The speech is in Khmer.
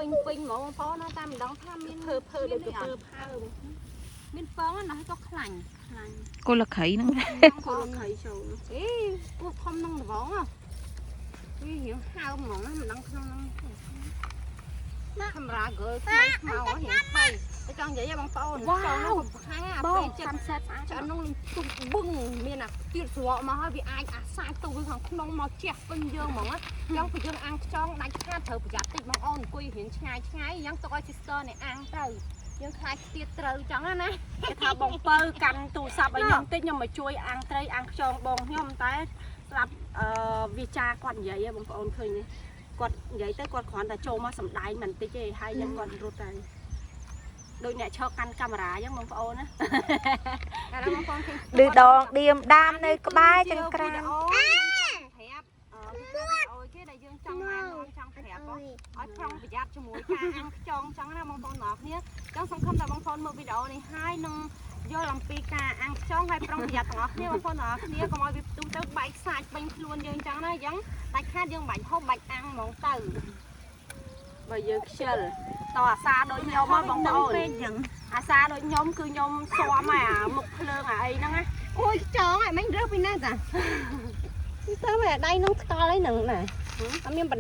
ពេញពេញហ្មងបងប្អូនណាតាមមិនដឹងថាមាន ភើភើដូចកពើផើម មានពងណាស់ក៏ខ្លាញ់ ខ្លាញ់ គល់ខៃហ្នឹង គល់ខៃចូល អេពស់ធំនឹងដបងវារៀងហើមហ្មងណាមិនដឹងក្នុងហ្នឹងកាមេរ៉ាហ្គើខ្មៅខ្មៅរៀងភ័យតែចង់និយាយបងប្អូនចង់នោះខាងអា បង ពេលចិត្ត សំសេតស្អាត ឆ្អិននោះលទុះបឹងមានអាទៀតស្រកមកហើយវាអាចអាសាចទៅវាខាងក្នុងមកជះពេញយើងហ្មងណាយ៉ាងពេលយើងអាំងខ្ចងដាច់ខាតត្រូវប្រយ័ត្នតិចបងអូនអង្គុយរៀងឆ្ងាយឆ្ងាយយ៉ាងទុកឲ្យ sister នេះអាំងត្រូវយើងខ្លាចទៀតត្រូវចឹងណា គេថាបងពៅកាន់ទូរស័ព្ទឲ្យខ្ញុំតិចខ្ញុំមកជួយអាំងត្រីអាំងខ្យងបងខ្ញុំតែស្ដាប់អឺវាចាគាត់និយាយហ៎បងប្អូនឃើញទេគាត់និយាយទៅគាត់គ្រាន់តែចូលមកសំដែងមិនតិចទេហើយខ្ញុំគាត់រត់ទៅដូចអ្នកឈរកាន់កាមេរ៉ាអញ្ចឹងបងប្អូនណា តែដល់បងប្អូនឃើញ ឌឺដងឌៀមដាមនៅក្បែរចង្ក្រាន វីដេអូប្រាប់អឺវីដេអូគេដែលយើងចង់ណែនាំចង់ប្រាប់ឲ្យប្រុងប្រយ័ត្នជាមួយការអាំងខ្យងចឹងណាបងប្អូនទាំងអស់គ្នាចង់សង្ឃឹមថាបងប្អូនមើលវីដេអូនេះហើយនឹងយល់អំពីការអាំងខ្យងហើយប្រុងប្រយ័ត្នទាំងអស់គ្នាបងប្អូនទាំងអស់គ្នាកុំឲ្យវាផ្ទុះទៅបែកសាច់ពេញខ្លួនយើងចឹងណាអញ្ចឹងដាច់ខាតយើងមិនបាច់ហូបបាច់អាំងហ្មងទៅ បើយើងខ្ជិលតអាសាដូចខ្ញុំហ៎បងប្អូន ពេកចឹង អាសាដូចខ្ញុំគឺខ្ញុំស៊ាំហើយអាមុខភ្លើងអាអីហ្នឹងណា អូយចងឲ្យមិញរើសពីណាតាទៅមកដៃនឹងស្កល់អីហ្នឹងណាអត់មានបដិញ